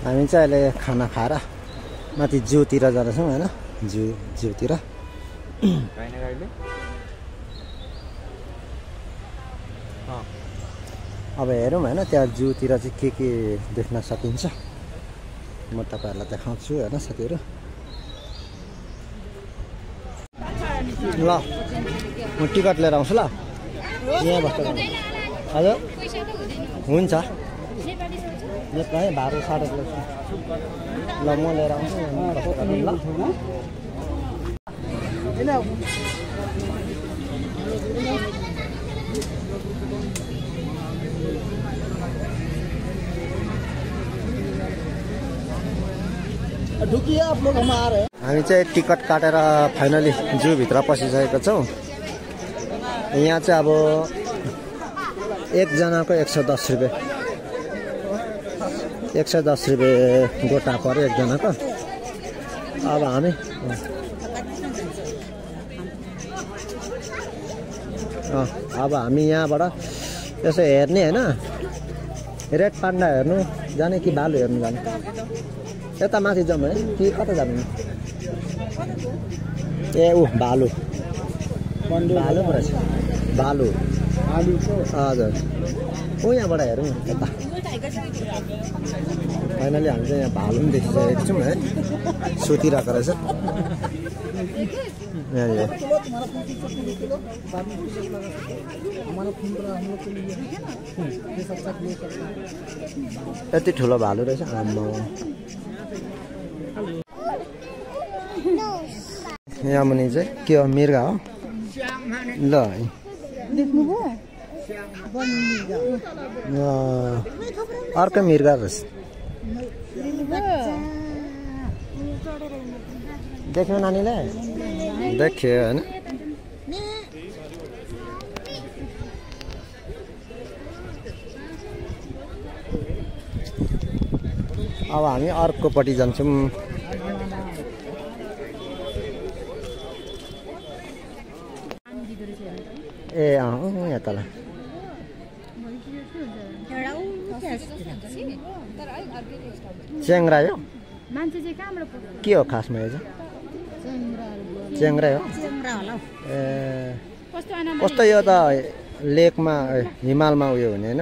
हामी चाहिँ अहिले खाना खाएर माथि जूतिर जाँदैछौँ हैन जूतिर अब हेरौँ हैन त्यहाँ जूतिर चाहिँ के देख्न सकिन्छ म तपाईहरुलाई देखाउँछु हैन साथीहरु ल म टिकट लिएर आउँछु ल यहाँ बस्छ हजुर हुन्छ नेपाली भाडा साडे ल म लिएर आउँछु ल हामी चाहिँ टिकट काटेर फाइनली जू भित्र पसिसकेको छौं यहाँ चाहिँ अब एकजनाको 110 रुपैयाँ 110 रुपैयाँ गोटा पर्यो एकजनाको अब हामी अब हामी यहाँबाट यसो हेर्ने हैन रेड पान्डा हेर्नु जाने कि भालु हेर्नु जाने यता माथि जाउँ है कि कता जानु ए भालु भालु परेछ भालु हजुर यहाँबाट हेरौँ यता फाइनली हामी चाहिँ यहाँ भालु पनि देखिसकेको छौँ है सुतिरहेको रहेछ यति ठुलो भालु रहेछ आम्मा यहाँ मुनि चाहिँ के हो मिर्गा हो ल अर्कै मिर्गा रहेछ देख्यो नानीले देख्यो हैन अब हामी अर्कोपट्टि जान्छौँ ए यहाँ तल च्याङ्रा हो के हो खासमा यो चाहिँ च्याङ्रै हो ए कस्तो यो त लेकमा हिमालमा उयो हुने हैन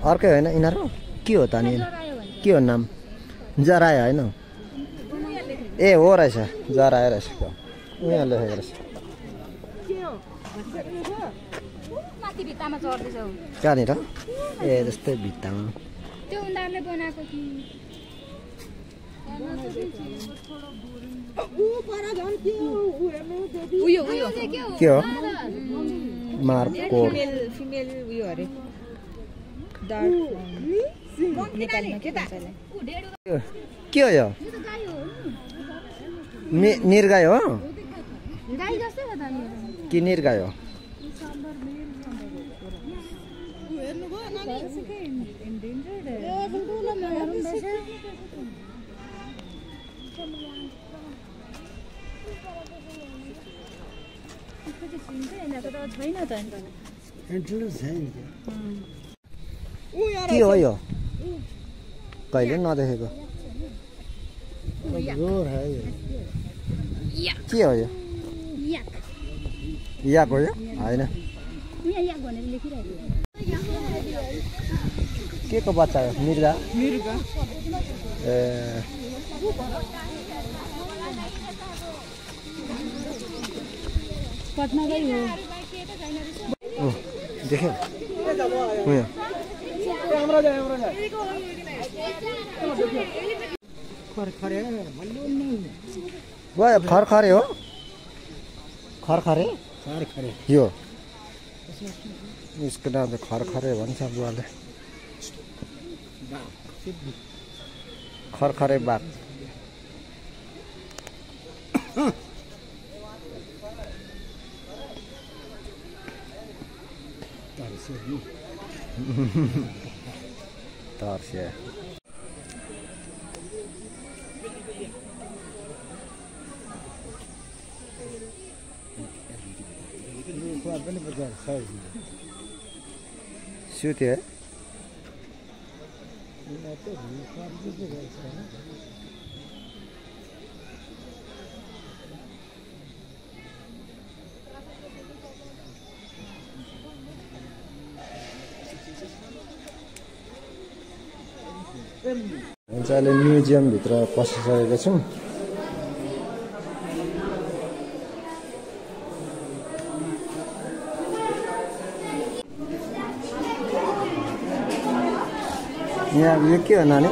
अर्कै होइन यिनीहरू के हो त नि के हो नाम जरायो होइन ए हो रहेछ जरायो रहेछ यहाँ लेखेको रहेछ कहाँनिर ए जस्तै भित्तामा के हो मार्कोर के हो यो निर्गाय हो कि निर्गाय हो के हो यो कहिले नदेखेको के हो यो याक हो यो होइन के को बच्चा हो मिर्गा ए देख्यो खरखरे हो खरखरे यो उसको नाम त खरखरे भन्छ बुवाले खरखरे बाघ Tarsia. सुत्यो है अहिले म्युजियमभित्र पसिसकेको छौँ यहाँ यो के हो नानी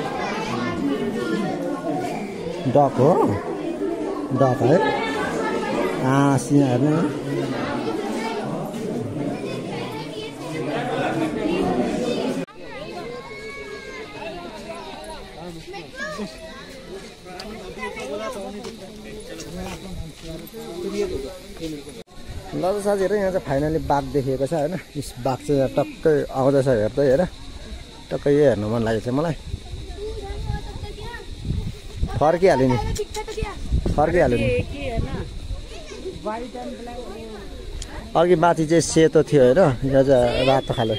डक हो डक है हाँस यहाँ हेर्नु ल त साथीहरू यहाँ चाहिँ फाइनली बाघ देखिएको छ होइन यस बाघ चाहिँ यहाँ टक्कै आउँदैछ हेर्दै हेर टक्कै यो हेर्नु मन लागेको छ मलाई फर्किहाल्यो नि फर्किहाल्यो नि अघि माथि चाहिँ सेतो थियो होइन यहाँ चाहिँ रातो खाले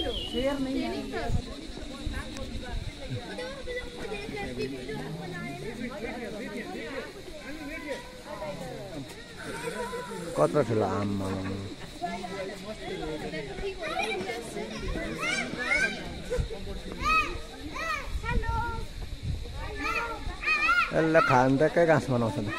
कत्रो ठुलो आम्मा यसलाई खानु त के घाँस बनाउँछ नि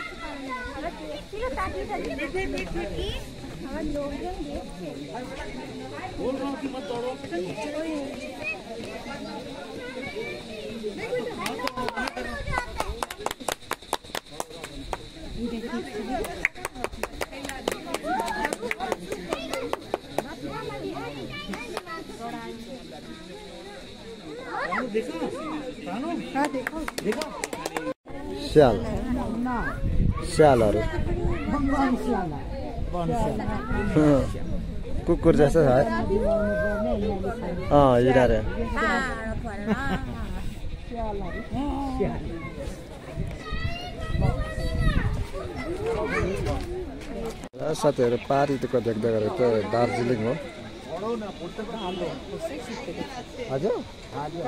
स्याल स्यालहरू कुकुर जस्तो छ है हिँडारे साथीहरू पारिको देख्दै गरेको त दार्जिलिङ हो हजुर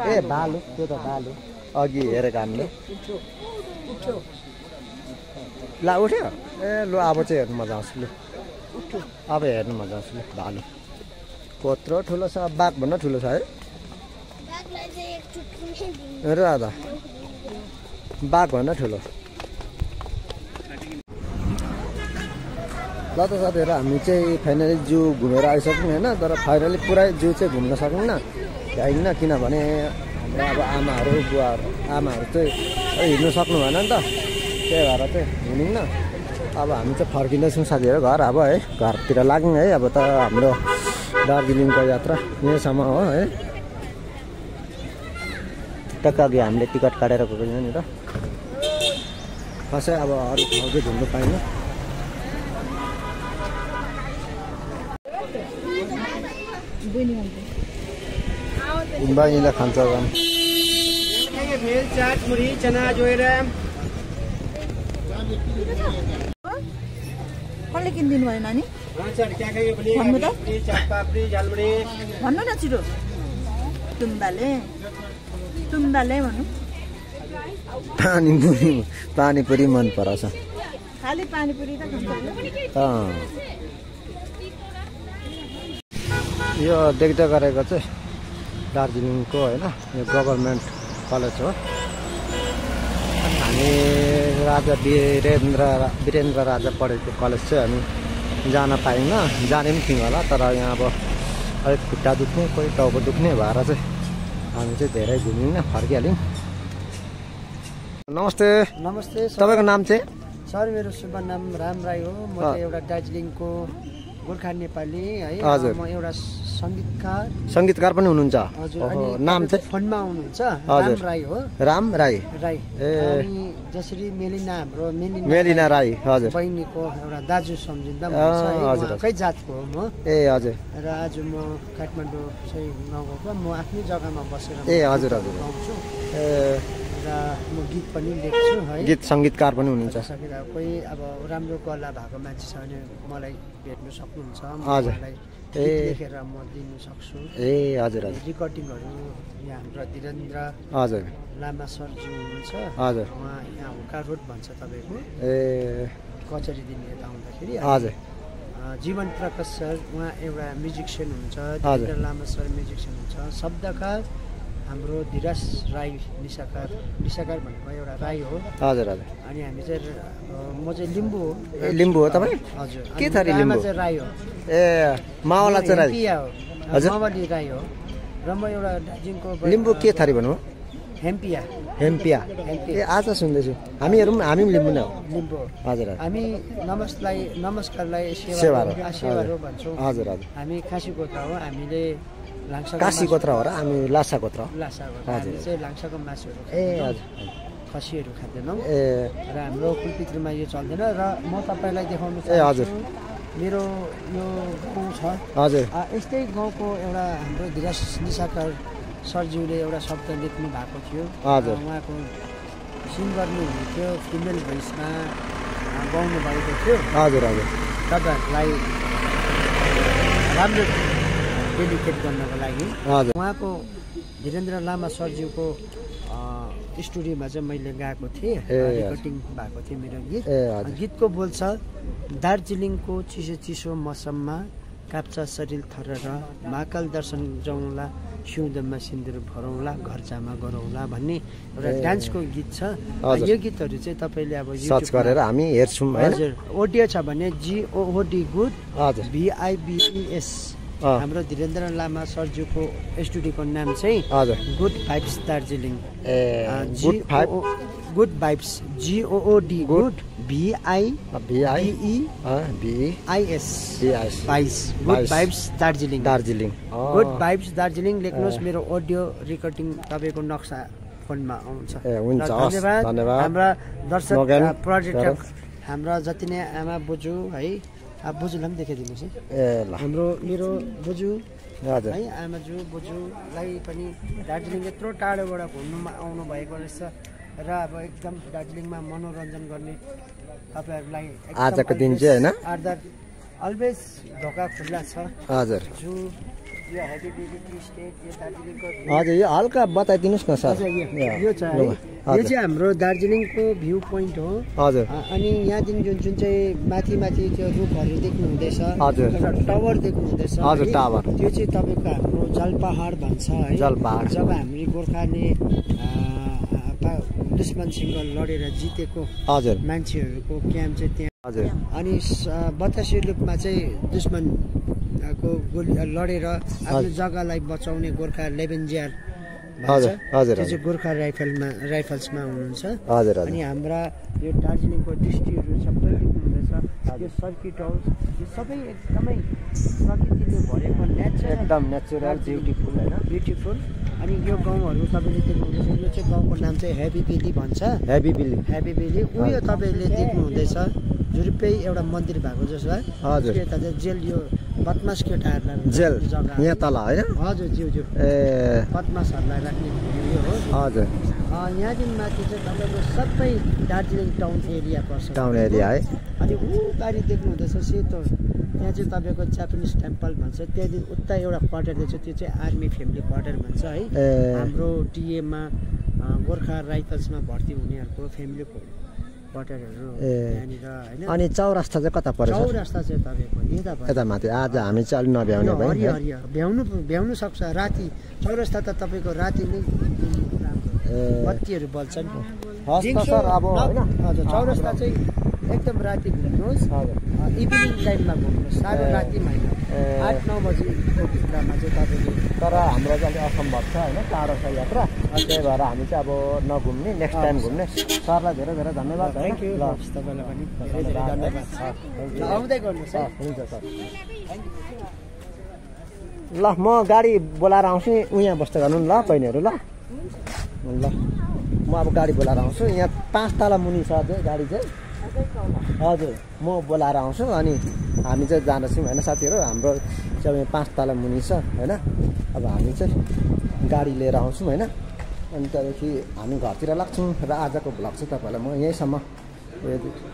ए भालु त्यो त भालु अघि हेरेको हामीले ला उठ्यो ए लु अब चाहिँ हेर्नु मजा आउँछ लु अब हेर्नु मजा आउँछ लु भालु कत्रो ठुलो छ बाघ भन्दा ठुलो छ है र दादा बाघ भन्दा ठुलो ल त साथीहरू हामी चाहिँ फाइनली जू घुमेर आइसक्यौँ होइन तर फाइनली पुरै जू चाहिँ घुम्न सकेन होइन किनभने हाम्रो अब आमाहरू बुवाहरू आमाहरू चाहिँ हिँड्नु सक्नु भएन नि त त्यही भएर चाहिँ हिँड्यौँ अब हामी चाहिँ फर्किँदैछौँ साथीहरू घर अब है घरतिर लाग्यौँ है अब त हाम्रो दार्जिलिङको यात्रा यहीँसम्म हो है टक्क अघि हामीले टिकट काटेर गएको यहाँनिर कसै अब अरू ठाउँ चाहिँ घुम्नु पाइँदैन बहिनीले खान्छ भेल चाट मुरी चना जोएर कसले किनिदिनु भयो नानी भन्नु त भन्नु न छिटो तुम्बाले भन्नु पानीपुरी मन पराउँछ खालि पानीपुरी त यो देख्दै गरेको चाहिँ दार्जिलिङको होइन यो गभर्मेन्ट कलेज हो हामी राजा वीरेन्द्र राजा पढेको कलेज चाहिँ हामी जान पाइन्न जाने पनि थियौँ होला तर यहाँ अब अलिक खुट्टा दुख्ने कोही टाउको दुख्ने भएर चाहिँ हामी चाहिँ धेरै घुम्यौँ फर्किहाल्यौँ नमस्ते नमस्ते तपाईँको नाम चाहिँ सर मेरो शुभ नाम राम राई हो म एउटा दार्जिलिङको गोर्खा नेपाली है हजुर म एउटा संगीतकार पनि हुनुहुन्छ हजुर नाम चाहिँ फन्डमा हुनुहुन्छ हजुर राम राई हो राम राई राई अनि जसरी मेलिना हाम्रो मेलिना राई हजुर बहिनीको एउटा दाजु सम्झिँदा हुन्छ कै जातको हो म ए हजुर र आज म काठमाडौँ चाहिँ नगएको म आफ्नै जग्गामा बसेर ए हजुर हजुर आउँछु र र म गीत पनि लेख्छु है। गीत सङ्गीतकार पनि हुनुहुन्छ। कोही अब राम्रो कला भएको मान्छे छ भने मलाई भेट्नु सक्नुहुन्छ। हजुर। लेखेर म दिन सक्छु। हजुर हजुर। रिकर्डिङहरू यहाँ हाम्रो धीरेन्द्र हजुर लामा सरज्यू हुनुहुन्छ। हजुर। उहाँ यहाँ हुक्का रोड भन्छ तपाईँको कचरी दिने यता आउँदाखेरि। हजुर। जीवन प्रकाश सर उहाँ एउटा म्युजिसियन हुनुहुन्छ। धीरेन्द्र लामा सर म्युजिसियन हुन्छ। शब्दकार हाम्रो धीरज राई निशाकार भनेको एउटा राई हो। हजुर हजुर। अनि हामी चाहिँ म चाहिँ लिम्बू हो। लिम्बू हो तपाईँ? हजुर। के थरी लिम्बू? चाहिँ राई हो। मावला चाहिँ राई हो। हजुर। मावली राई हो र म एउटा दार्जिलिङको लिम्बू के थरी भन्नु? हेम्पिया। आज सुन्दैछु। हामीहरू पनि लिम्बू नै हो। लिम्बू हजुर। हामी नमस्कारलाई सेवा भन्छौँ। हजुर हजुर। हामी खासी गोत्रा हो। हामीले काशी गोत्रा हो र हामी लासा गोत्रा। हामी चाहिँ लाङ्साको मासुहरू हजुर खसीहरू खाँदैनौँ। र हाम्रो कुलपित्रमा यो चल्दैन। र म तपाईँलाई देखाउनु हजुर। मेरो यो गाउँ छ। हजुर। यस्तै गाउँको एउटा हाम्रो धीरज निशाकार सरज्यूले एउटा शब्द लेख्नु भएको थियो। हजुर। उहाँको सिङ गर्नुहुन्थ्यो फिमेल भोइसमा गाउनु भएको थियो। हजुर हजुर। तपाईँहरूलाई राम्रो डेडिकेट गर्नको लागि उहाँको धीरेन्द्र लामा सरज्यूको स्टुडियोमा चाहिँ मैले गाएको थिएँ। रेकर्डिङ भएको थियो मेरो गीत। गीतको बोल छ दार्जिलिङको चिसो मौसममा काप्छ शरीर थरेर महाकाल दर्शन जाउँला सिउँदोमा सिन्दुर भरौँला घर जामा गरौँला भन्ने एउटा डान्सको गीत छ। यो गीतहरू चाहिँ तपाईँले अब सर्च गरेर हामी हेर्छौँ। हजुर। ओडियो छ भने GOOD गुड VIBES हाम्रो धीरेन्द्र लामा सरज्यूको स्टुडियोको नाम चाहिँ good vibes Darjeeling. Good vibes GOOD good VIBES good vibes Darjeeling. Good vibes Darjeeling लेख्नुहोस्। मेरो अडियो रेकर्डिङ तपाईँको नक्सा फोनमा आउँछ। धन्यवाद। हाम्रा दर्शक पर्यटक हाम्रा जति नै आमा बोजू है बोजूलाई पनि देखाइदिनुहोस् है। मेरो बोजू है आमाजू बोजूलाई पनि दार्जिलिङ यत्रो टाढोबाट घुम्नुमा आउनु भएको रहेछ र अब एकदम दार्जिलिङमा मनोरञ्जन गर्ने तपाईँहरूलाई आजको दिन चाहिँ होइन आदर अलवेज ढोका खुल्ला छ। हजुर। जू यो हेभी बेबी टी स्टेट यो दार्जिलिङको हजुर यो हल्का बताइदिनुहोस् न सर। यो चाहिँ हाम्रो दार्जिलिङको भ्यू पोइन्ट हो। हजुर। अनि यहाँदेखि जुन चाहिँ माथि त्यो रुखहरू देख्नु हुँदैछ। हजुर। एउटा टावर देख्नु हुँदैछ। हजुर टावर। त्यो चाहिँ तपाईँको हाम्रो जलपहाड भन्छ है। जलपहाड। जब हामी गोर्खाले दुश्मनसँग लडेर जितेको मान्छेहरूको क्याम्प चाहिँ त्यहाँ। हजुर। अनि बतासे लुपमा चाहिँ दुश्मनको गोली लडेर आफ्नो जग्गालाई बचाउने गोर्खा लेभेन्जियर भन्छ। त्यो चाहिँ गोर्खा राइफल्समा हुनुहुन्छ। अनि हाम्रा यो दार्जिलिङको दृष्टिहरू सबै देख्नु हुँदैछ। यो सर्किट हाउस यो सबै एकदमै प्रकृतिले भरेको नेचुरल ब्युटिफुल होइन ब्युटिफुल। अनि यो गाउँहरू तपाईँले देख्नुहुँदैछ। यो चाहिँ गाउँको नाम चाहिँ हेभी बेली भन्छ। हेभी बेली उयो तपाईँले देख्नु हुँदैछ झुरुप्पै एउटा मन्दिर भएको जस्तो है। हजुर। यता चाहिँ जेल यो बदमास केटाहरूलाई जेल जग्गा यहाँ तल होइन। हजुर ज्यू बदमासहरूलाई राख्ने यो हो। हजुर। यहाँदेखि माथि चाहिँ तपाईँको सबै दार्जिलिङ टाउन एरिया पर्छ। टाउन एरिया है। अनि ऊ गाडी देख्नु हुँदैछ सेतो त्यहाँ चाहिँ तपाईँको जापानिज टेम्पल भन्छ। त्यहाँदेखि उता एउटा क्वार्टर देख्छ त्यो चाहिँ आर्मी फ्यामिली क्वार्टर भन्छ है। हाम्रो टिएमा गोर्खा राइफल्समा भर्ती हुनेहरूको फ्यामिली क्वार्टरहरू त्यहाँनिर होइन। अनि चौरास्ता चाहिँ कता पर्छ? चौरास्ता चाहिँ तपाईँको यता माथि। आज हामी चाहिँ अलि नभ्याउने हरिया भ्याउनु सक्छ राति। चौरास्ता त तपाईँको राति नै बत्तीहरू बल्छन्। हजुर। चौरास्ता चाहिँ एकदम राति घुम्नुहोस्। इभिनिङ टाइममा घुम्नुहोस्। साह्रो रातिमा होइन। 8-9 बजीको भित्रमा चाहिँ तपाईँले। तर हाम्रो चाहिँ असम्भव छ होइन टाढो छ यात्रा। त्यही भएर हामी चाहिँ अब नघुम्ने नेक्स्ट टाइम घुम्ने। सरलाई धेरै धेरै धन्यवाद। Thank you. तपाईँलाई पनि धेरै धेरै धन्यवाद। आउँदै गर्नुहोस् है। हुन्छ सर। ल म गाडी बोलाएर आउँछु उहाँ बस्दै गर्नु ल बहिनीहरू। ल म अब गाडी बोलाएर आउँछु। यहाँ 5 तला मुनि छ चाहिँ गाडी चाहिँ। हजुर म बोलाएर आउँछु अनि हामी चाहिँ जाँदैछौँ होइन साथीहरू। हाम्रो चाहिँ 5 तला मुनि छ होइन। अब हामी चाहिँ गाडी लिएर आउँछौँ होइन। अनि त्यहाँदेखि हामी घरतिर लाग्छौँ र आजको भ्लग चाहिँ तपाईँलाई म यहीँसम्म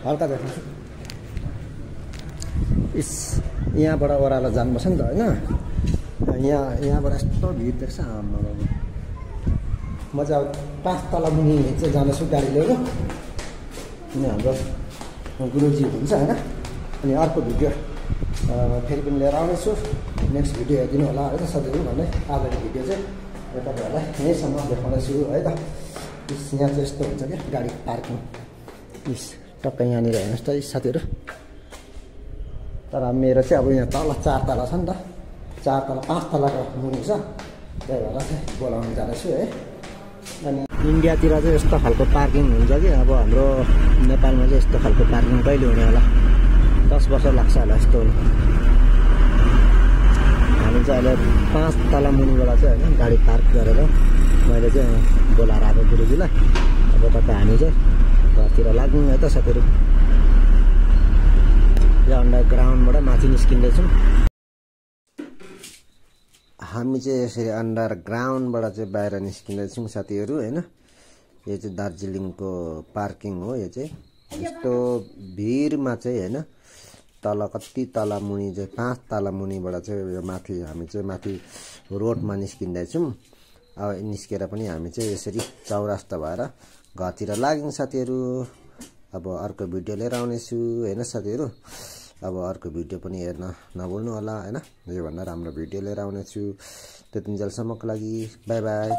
हल्का देखाउँछु। यहाँबाट ओह्रालो जानुपर्छ नि त होइन, यहाँबाट यस्तो भिड देख्छ आमा बाबु। म चाहिँ अब 5 तला मुनि चाहिँ जाँदैछु गाडी लिएर, अनि हाम्रो गुरुजी हुन्छ होइन। अनि अर्को भिडियो फेरि पनि लिएर आउनेछु, नेक्स्ट भिडियो हेरिदिनु होला है त साथीहरू भन्दै आजको भिडियो चाहिँ तपाईँहरूलाई यहीँसम्म देखाउँदैछु है त। यहाँ चाहिँ यस्तो हुन्छ क्या गाडी पार्किङ, टक्कै यहाँनिर हेर्नुहोस् त साथीहरू। तर मेरो चाहिँ अब यहाँ तल 4 तला छ नि त, 4 तला 5 तलाको मुनि छ, त्यही भएर चाहिँ बोलाउनु जाँदैछु है। अनि इन्डियातिर चाहिँ यस्तो खालको पार्किङ हुन्छ कि अब हाम्रो नेपालमा चाहिँ यस्तो खालको पार्किङ कहिले हुने होला, 10 वर्ष लाग्छ होला यस्तो। हामी चाहिँ अहिले 5 तला मुनिबाट चाहिँ होइन गाडी पार्क गरेर मैले चाहिँ बोलाएर आएको गुरुजीलाई। अब तपाईँ हामी चाहिँ घरतिर लाग्यौँ है त साथीहरू। यो अन्डरग्राउन्डबाट माथि निस्किँदैछौँ हामी चाहिँ, यसरी अन्डरग्राउन्डबाट चाहिँ बाहिर निस्किँदैछौँ साथीहरू होइन। यो चाहिँ दार्जिलिङको पार्किङ हो। यो चाहिँ यस्तो भिरमा चाहिँ होइन, तल कति तला मुनि चाहिँ 5 तला मुनिबाट चाहिँ यो माथि हामी चाहिँ माथि रोडमा निस्किँदैछौँ। अब निस्केर पनि हामी चाहिँ यसरी चौरास्ता भएर घरतिर लाग्यौँ साथीहरू। अब अर्को भिडियो लिएर आउनेछु होइन साथीहरू। अब अर्को भिडियो पनि हेर्न नभुल्नु होला होइन, योभन्दा राम्रो भिडियो लिएर आउनेछु। त्यतिन्जेलसम्मको लागि बाई बाई।